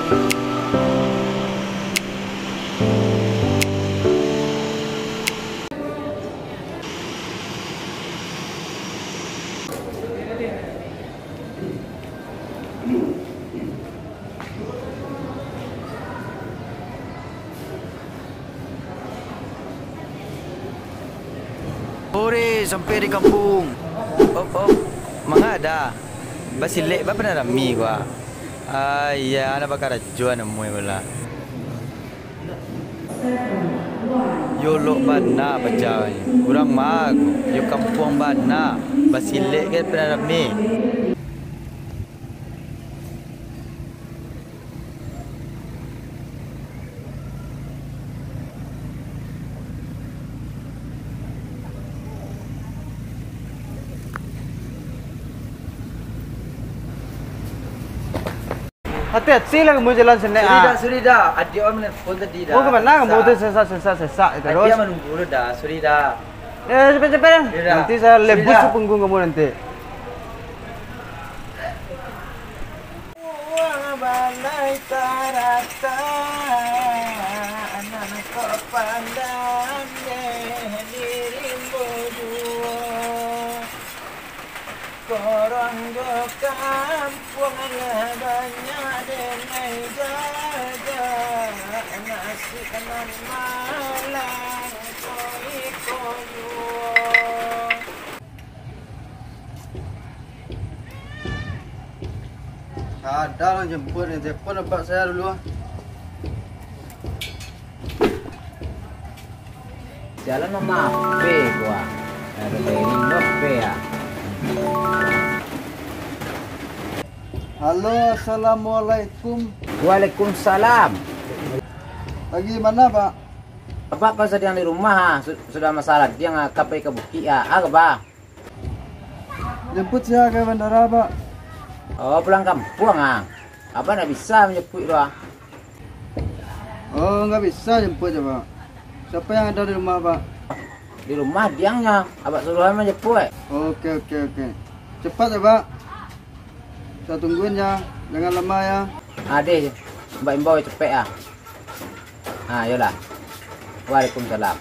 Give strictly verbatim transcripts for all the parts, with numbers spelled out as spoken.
Ore, sampai di kampuang. Op, op. Manga da? Basilek, bapanah rami ko, ah. Ah, iya, anak bakarajo anak muai ko lah. Yo lok bana paja ko. Urang ma ko? Yo kampuang bana. Basilek ka panah rami. Hati-hati lah kamu jalan sinan, ah. Sorry dah, sorry dah. Adiak awak menelpon tadi dah. Mau kemana kamu tu sesak, sesak, sesak terus? Adiak manunggu lu dah, sorry dah. Ya, cepat-cepat lah. Sorry dah. Nanti saya lebus punggung kamu nanti. Uang balai tarata, anak kok pandang deh di rimbo juo. Korong jo kampuang lah banyak denai jaja, nasib nan malang ko iko juo. Ada urang jemput ni, telepon abak saya dulu ah. Jalan mamape ko ah. Ada keliling doh pe ah. Halo, assalamualaikum. Waalaikumsalam. Lagi mana, Pak? Abak kan sadiang di rumah ah. Su-, sudah masalah diang ah, ka pai ka bukik ah. Ah, ka ba? Jemput sia ka bandara, Pak? Oh, pulang kampuang ah. Abak ndak bisa manjemput tu ah. Oh, nggak bisa jemput ya, Pak. Siapa yang ada di rumah, Pak? Di rumah diangnyo, abak suruah manjemput. Oke, oke, oke. Cepat ya, Pak. Saya tungguin ya. Jangan lama ya. Adeh, abak imbau cepek ah. Ah, yolah. Waalaikumsalam.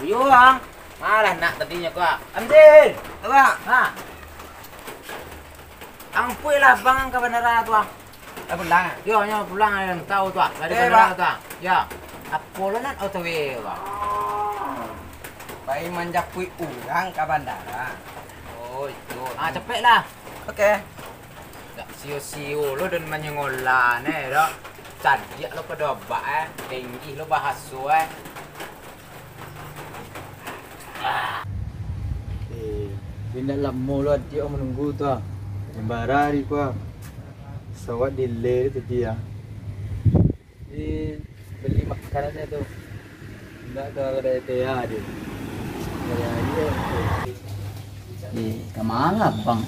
Iyo, ah. Malah nak tadinyo ko. Ambil. Abang. Ha. Ampuilah abang ka bandara tu, ah. Lah pulang, ah? Yo, nyo pulang, ah, tahu tu, ah. Dari bandara tu, ah. Yo. Apo lo nan auto way, Bang? Pai manjapuik urang ka bandara. Oh, itu. Ah, capeklah. Oke. Dak sio-sio lo den manyengola ne, dok. Cadiak lo pado abak, eh. Tenggih lo bahaso, eh. Eh, indak lamo lo adiak manunggu tu, ah. Jan bara ari ko, ah. Pesawat delay tu tadi, ah. Di bali makanannyo tu. Indak ka kadai T A deh. Kadai aia. Eh, ka ma lah, Bang?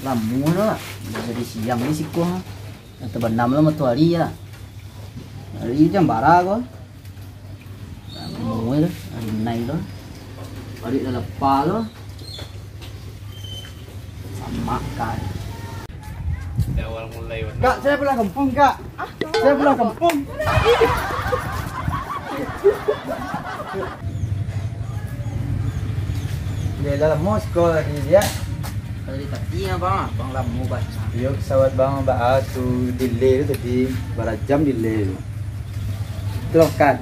Lamo lo, ah. Lah jadi siang ni siko, ah. Lah tabanam lo matoari, ah. Ari jan bara ko. Lah, muai lo, ari nai lo. Ari lah lapa lo. Samak, Kak. Dari awal mulai, Wan. Kak, saya pulang kampung, Kak. Ah, saya pulang kampung. Dia lah lamo siko tadi, dia. Kalau di tadi, Abang, Abang lamo baco. Iyo, pesawat Bang, ba-, ah, tu delay tu tadi, barajam delay tu. Tu makan.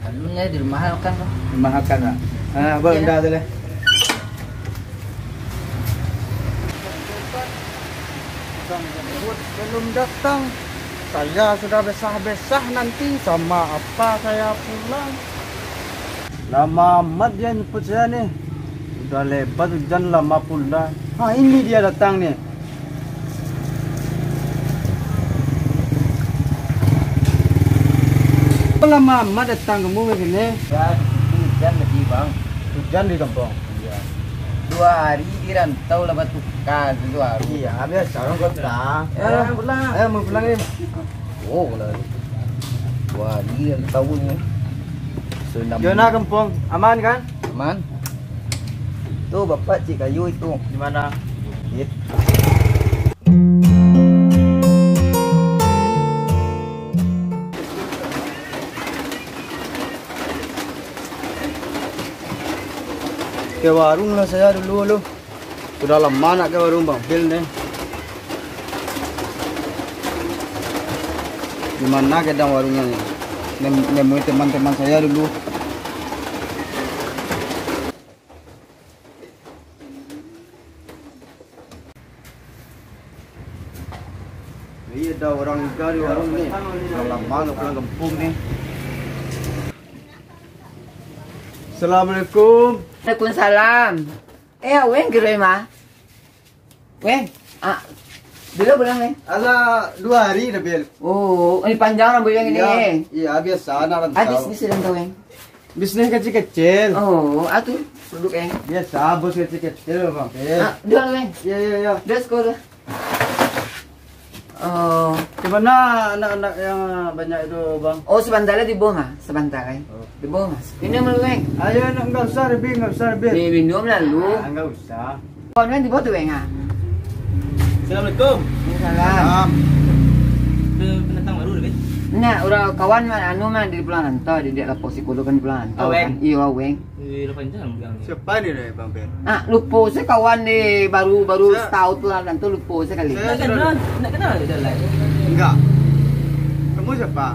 Alun lai di rumah makan tu. Rumah makan, Bang. Ah, Abang indak tu lah. Jemput belum datang. Saya sudah besah-besah nanti, sama apa saya pulang. Lama amat dia jemput saya ni. Udah lebat hujan, lama pula. Ha, ini dia datang ni. Lama amat datang kamu ke sini? Ya, di sini hujan tadi, Bang. Hujan di kampung? Iya. Dua hari di rantau lah batuka tu, dua hari. Iya, biasa orang kota. Eh, pulang. Eh, mau pulang ni. Oh, kalau Wah, ni yang tahu ni. Sudah. Yo, nah, kampuang. Aman, kan? Aman. Tu, Bapak, cik kayu itu. Di mana? Bukit. Ke warung lah saya dulu, lu. Sudah lama nak ke warung Bang Bil ni. Di mana kedang warungnya ni? Nem-, nemui teman-teman saya dulu. Iya, ada orang juga di warung ni. Sudah lama nggak pulang kampung ni. Assalamualaikum. Waalaikumsalam. Eh, Weng kiro mah. Weng, ah, bila pulang, Weng? Alah, dua hari dah, Bil. Oh, ini panjang rambut yang ini, Iya, eh. Iya, biasa, anak rantau. Habis di sedang kau, Weng? Bisnis kecil-kecil. Oh, ah, tu, produk, Weng. Biasa, bos kecil-kecil, Bang Bil. Ah, dua, Weng. Iya, iya, iya. Dua sekolah. Oh. Di mana anak-anak yang banyak itu, Bang? Oh, sebentar lagi tibo mah, sebentar, eh. Oh. Tibo mah. Ini malu, Weng. Ayo, nak, nggak usah lebih, nggak usah lebih. Ni minum lalu. Ah, nggak usah. Kawan kan tibo tu, Weng, ah. Assalamualaikum. Waalaikumsalam. Salam. Ada pendatang baru dah, Weng? Nah, urang kawan mah, anu mah, di pulang rantau, di, di lapor psikolog kan pulang rantau. Oh, Weng. Kan. Iyo, Weng. Eh, lah panjang bilang ni. Siapa ni, Bang Bil? Ah, lupo se kawan di baru, baru Sa- setahun tu lah, dan tu lupo sekali. Saya Nak sudah kenal, nak kenal je dah lah. Enggak. Kamu siapa?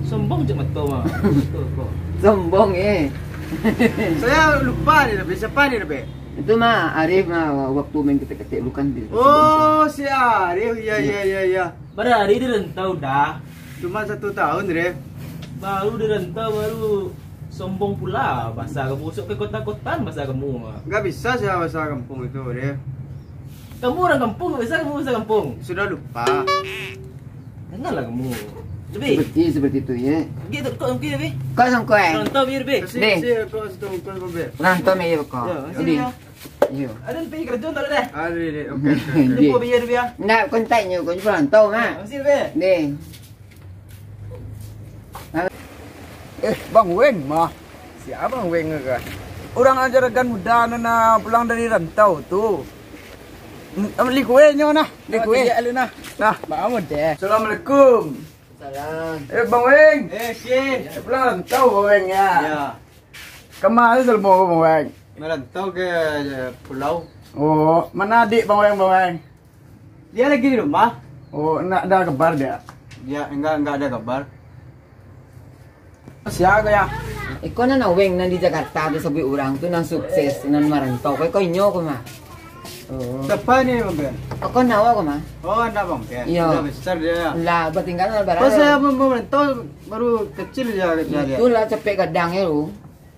Sombong je mato mah. Betul kok. Sombong, eh. Saya lupa ni, tapi siapa ni, tapi? Itu mah Arif mah, waktu main ketek-ketek dulu kan di Oh, si Arif. Ya, ya, ya, ya. Pada hari di rantau dah. Cuma satu tahun, Rif. Baru di rantau, baru sombong pula bahasa kamu. Usuk ke kota-kota bahasa kamu. Nggak bisa saya bahasa kampung itu, Rif. Kamu orang kampung, nggak bisa kamu bahasa kampung. Sudah lupa. Janganlah kamu. Lebih. Seperti, seperti itu, ya. Gitu, kok mungkin lebih? Kau sangkut, eh? Rantau biar lebih. Kasih, Deh. Kasih, kau situ, kau lebih. Rantau, ya, kau. Ya, Jadi, ya. Iyo. Ada pergi kerja tak ada? Ada, ada. Oke, oke, oke. Lupa biar, biar. Nak kontaknya, kau jual rantau, Mak. Masih lebih. Deh. Eh, Bang Weng mah. Siapa Bang Weng ke? Orang aja ragan muda nan, ah, pulang dari rantau tu. Hmm, beli kuenya nah, beli Ah, kue. Kerja lu nah. Nah. Bang Amud deh. Assalamualaikum. Salam. Eh, Bang Weng. Eh, si. Eh, pulang rantau Bang Weng ya. Ya. Kemana selama Bang Weng? Merantau ke, eh, pulau. Oh, mana adik Bang Weng, Bang Weng? Dia lagi di rumah. Oh, nak ada kabar dia? Dia enggak, enggak ada kabar. Siapa ya? Iko nan Weng nan di Jakarta tu sabuik urang tu nan sukses, nan marantau. Kau, kau inyo ko mah. Oh. Siapa ni, Bang Ben? Kau kenal ko mah? Oh, anak Bang Ben. Iya. Sudah besar dia. Lah, batinggal lah barang. Pas saya mau merantau baru kecil dia, kecil dia. Itulah capek gadang ya lu.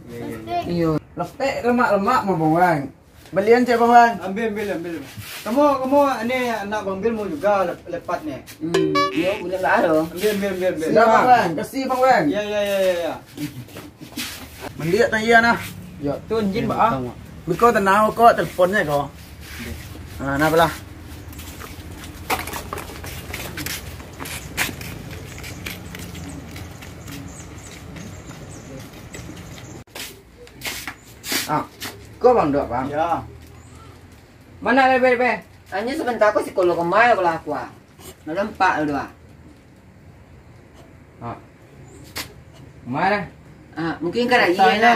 Iya, iya, iya. Iya. Lepek lemak-lemak mah, Bang Weng. Balian cek, Bang Weng. Ambil, ambil, ambil. Kamu, kamu ni anak Bang Bil mau juga lep-, lepat ni. Hmm, iya, boleh lah tu. Ambil, ambil, ambil, ambil. Siap, Bang Weng. Kasih, Bang Weng. Ya, ya, ya, ya, ya. Mandiak tayia nah. Ya, tu anjing, Bang. Biko tenang kok, teleponnya kok. Ah, nah, belah. Ah, ko Bang Dok, Bang? Ya. Mana lebe, lebe? Anyo sabanta ko sikolo kemai ko lah aku, ah. Nak nampak tu, ah. Ah. Kemai lah? Ah, mungkin ka raya lah. Katanya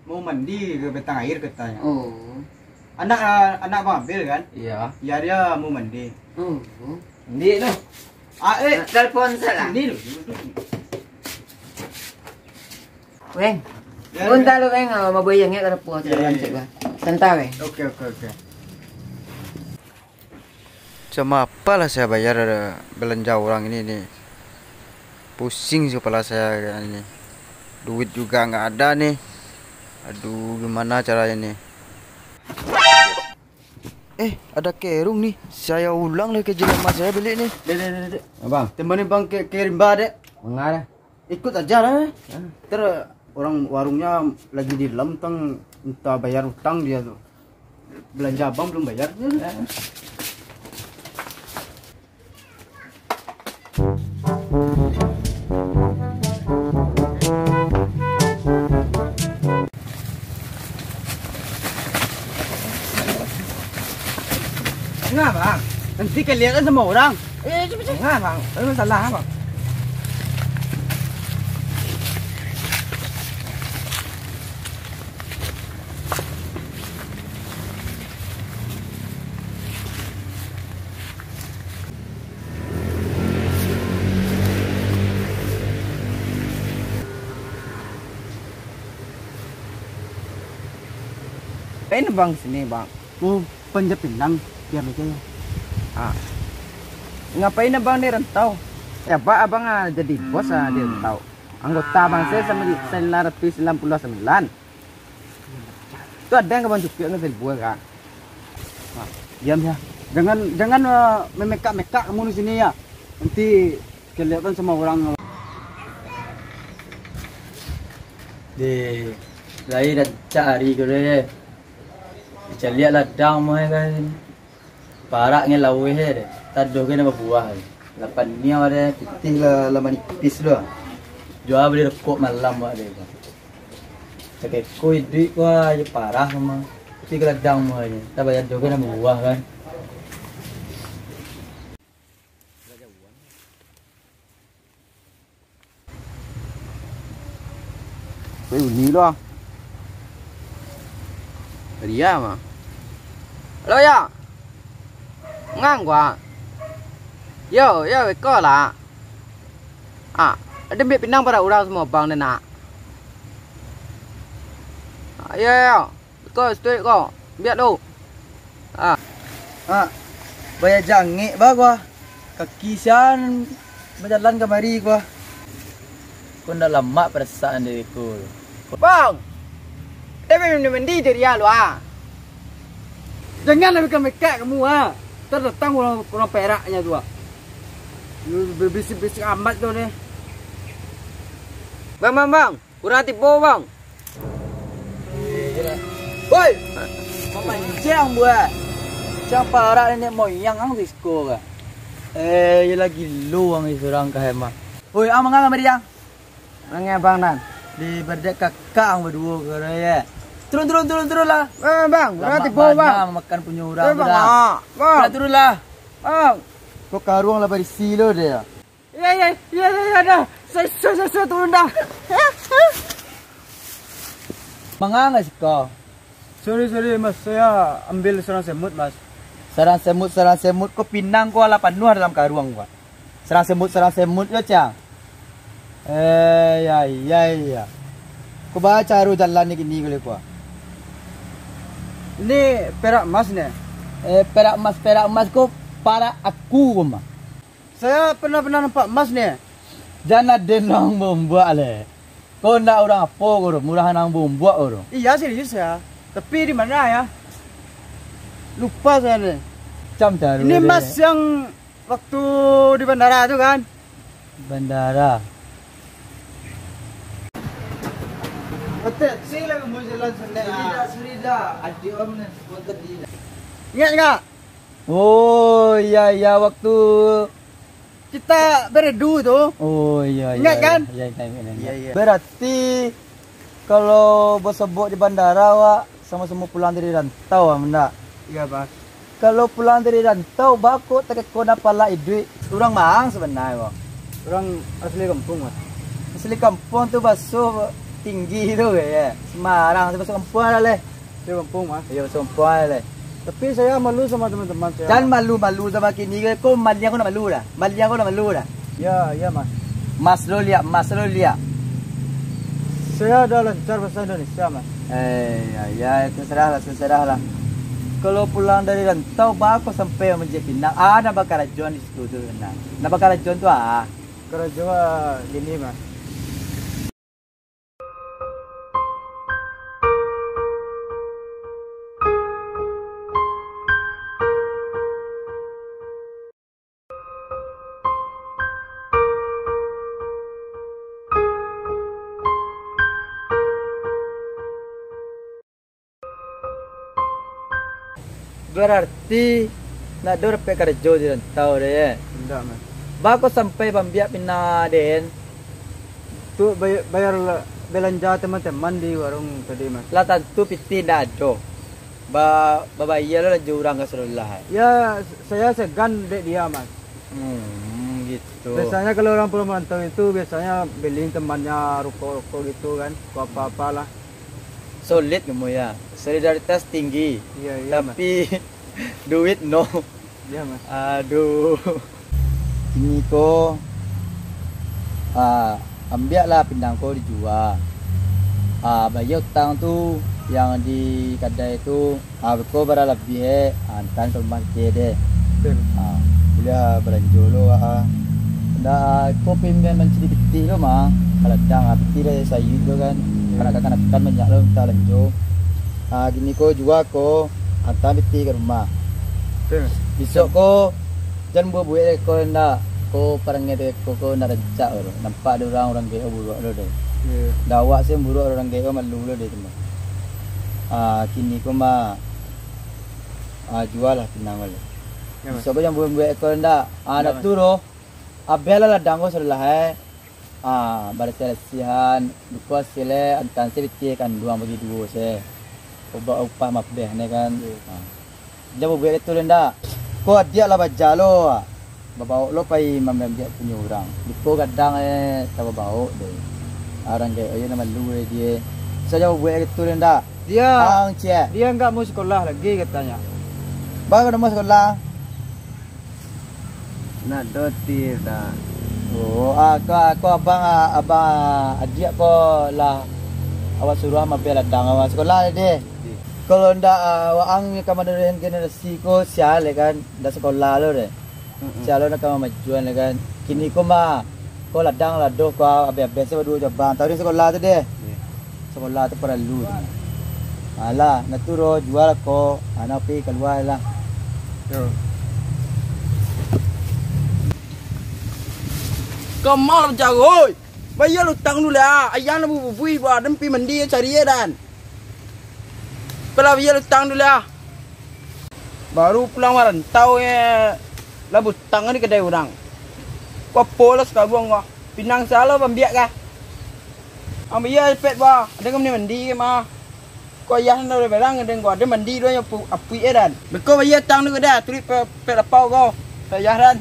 mau mandi ke batang air katanya. Oh. Anak, ah, anak Bang Abil kan? Iya. Ya, dia mau mandi. Oh. Mandi tu. Ah, eh. Nak telepon salah. Mandi dulu. Weng. Ya, Bunta ya. Lu, Weng, ah, mabuai yang ngek ka dapur, Ya, ya, cek ya. Lah. Santai, Weng. Oke, oke, oke. Macam apalah saya bayar, eh, belanja orang ini nih. Pusing kepala saya ini. Duit juga nggak ada nih. Aduh, gimana caranya nih? Eh, ada kerung nih. Saya ulang lagi ke jelema saya beli nih. Dek, dek, dek, dek. Abang. Teman ni Bang ke, ke rimba, Dek. Manga deh. Ikut aja lah. Hah? Ntar orang warungnya lagi di dalam, tang minta bayar utang dia tu. Belanja abang belum bayar. Hah? Bang, nanti kelihatan sama orang. Eh, cepat, cepat. Jangan, Bang. Ada masalah, Bang. Ngapain abang sini, Bang? Mau panjat pinang, biar aja. Ah. Ngapain abang di rantau? Ya, Pak, abang, ah, jadi bos, ah, di rantau. Anggota abang saya sama di sembilan ratus sembilan puluh sembilan. Tu ada yang abang cukup dengan seribu, Kak. Nah, diam ya. Jangan, jangan, eh, memekak-mekak kamu di sini ya. Nanti kelihatan sama orang. Di, lai rancak ari ko deh. Dicaliak ladang mah kan. Parak ngan laweh deh. Tadoh kan babuah. Lapan niau deh, pitih lah, lah manipis tu. Jua bali rokok malam wak deh. Sakeko iduik ko aja parah mah. Tapi ka ladang mah aja. Tabayar doh kan babuah kan. Weh, uni lo ah. Ria mah. Halo, ya. Ngang gua. Yo, yo, iko lah. Ah, ado ambiak pinang parak urang samo abang den, nak. Ah, yo, yo, yo. Iko, situ iko. Ambiak tu. Ah. Ah, baya jangek ba gua. Kaki sian bajalan kamari gua. Ko ndak lamak parasaan diri ko. Bang! Tapi mandi-mandi je dia lu, ah. Janganlah mekak-mekak kamu, ah. Ntar datang urang, urang Peraknyo tu, ah. Lu babisik-bisik amat tu ni. Bang, bang, bang. Urang tibo, bang. Woi! Mamanjang buah. Cang parak nenek moyang ang siko ka. Eh, yo lagi lu ang surang ka hemah. Woi, ang mangang mari ang. Mangang, bang, nan. Di berdek kakak ang baduo ka, ya. Turun, turun, turun, turun lah. Eh, bang, urang tibo, bang. Makan punyo urang tu lah. Bang. Turun, turun lah. Bang. Kok karuang lah barisi lo deh ya. Ya, ya, ya, ya, ya, dah. Saya, saya, saya, saya turun dah. Mangang ka siko? Sorry, sorry, Mas. Saya ambil sarang semut, Mas. Sarang semut, sarang semut. Ko pinang ko alah panuah dalam karuang ko. Sarang semut, sarang semut yo, Cang. Eh, ya, ya, ya. Ko ba caro jalan ni kini ko, ko? Ini perak emas ni. Eh, perak emas, perak emas ko parak aku ko mah. Saya pernah-pernah nampak emas ni. Jan aden nan bombuak leh. Ko ndak urang apo ko tu, murahan nan bombuak ko tu. Iya, serius ya. Tapi di mana ya? Lupa saya ni. Cam taruh. Ini deh. Emas yang waktu di bandara tu kan? Bandara. Otek, sila kamu jalan sendiri. Sudah, sudah. Adik om ni, sebuah tadi. Ingat enggak? Oh, iya, iya, waktu kita beredu tu. Oh, iya, iya. Ingat, kan? Iya, ingat, ingat, ingat. Iya, iya. Berarti kalau basobok di bandara, awak samo-samo pulang dari rantau, am, ndak? Iya, Bang. Kalau pulang dari rantau, bako takeko napalak iduik urang maang sabananyo, Bang. Urang asli kampung, Mas. Asli kampung tu baso tinggi tu, ya. Semarang, tu baso kampung lah, leh. Di kampung, Mas. Iya, baso kampung lah, leh. Tapi saya malu sama teman-teman saya. Jan malu-malu sama kini ko, maliang ko nak malu dah. Maliang ko nak malu dah. Ya, iya, Mas. Mas lo liak, Mas lo liak. Saya ada lancar bahasa Indonesia, Mas. Eh, ya, ya, terserah lah, terserah lah. Kalau pulang dari rantau, bako sampai manjadi pinang. Ah, nak bakarajoan di situ tu, nah. Nak bakarajoan tu, ah. Karajo, ah, gini, Mas. Berarti ndak ado dapek karajo di rantau deh, ye? Indak, Mas. Bako sampai bambiak pinang den? Tu bay-, bayar la-, balanja teman-teman di warung tadi, Mas. Lah tantu pitih ndak ado. Ba-, babayia lo lanjo urang ka Sadolah, eh? Ya, saya segan dek dia, Mas. Hmm, gitu. Biasanya kalau orang pulau merantau itu biasanya beli temannya rokok-rokok gitu kan, atau apa-apalah. Solid kamu ya. Solidaritas tinggi. Iya, iya, Mas. Tapi duit no. Iya, Mas. Aduh. Kini ko, ah, ambiaklah pindang ko dijua. Ah, bayia utang tu yang di kadai tu, ah, beko bara labiah, eh, ah, antaan ka rumah kito deh. Betul. Ah, buliah balanjo lo, ah. Ndak, ko pimpinan mancari pitih lo mah. Ka ladang, ah, pitih dari sayuik tu kan. Iya. Kanak-kanak banyak lo minta balanjo. Ah, kini ko jua ko, antaan pitih ka rumah. Betul. Bisuak ko, jan buek-buek ko ndak, ko parangai ko, ko ndak rancak lo. Nampak dek urang, urang G O buruak lo deh. Iya. Ndak awak se buruak, urang G O malu lo deh tu mah. Ah, kini ko mah, ah, jualah pinang lo. Iya, Mas. Bisuak ko jan buek-buek ko ndak. Ah, ndak tu doh. Abih lah ladang ko Sadolah, eh. Ah, barasih-rasihan, beko hasil e, antaan se pitih kanduang bagi duo se. Obat upah mabeh ne kan. Iya. Ah. Jan babuek itu deh ndak. Ko adiak lah baja lo, ah. Babaok lo pai mambiak punyo urang. Beko gadang e, tababaok deh. Urang gaek ayo nan malu deh die. Sa jan babuek itu deh ndak. Dia, Ang cie. Dia nggak mau sekolah lagi katanya. Bang, ndak mau sekolah? Nak dotir dah. Oh, ah, ko, ko abang, ah, abang, ah, adiak ko lah awak suruah mabeh ladang awak sekolah deh. Iya. Kalau ndak, ah, waang ka manuruihan generasi ko sia le kan, ndak sekolah lo deh. Mm-mm. Sia lo nak ka mamajuan le kan. Kini ko mah, ko ladang lah doh ko abeh-abeh se baduo jo abang. Taruih sekolah tu deh. Iya. Sekolah tu paralu tu. Alah, nak tu ro jual ko, anak pi kalua lah. Yo. Kamal bajaro, oi. Bayia utang dulu lah. Ayah nak bubui, buah dan pi mandi cari ye dan. Pala bayia utang dulu lah. Baru pulang marantau ye, lah butang di kadai urang. Ko apo lah sakabuang ko. Pinang salah pambiak kah? Ambo iyo pet bah, ado ka mandi-mandi ka mah. Ko ayah nan ado barang, ado ko ado mandi dulu nyo apu-, apuik e dan. Beko bayia tang dulu dah, turuik pe-, pet lapau ko. Ayah dan.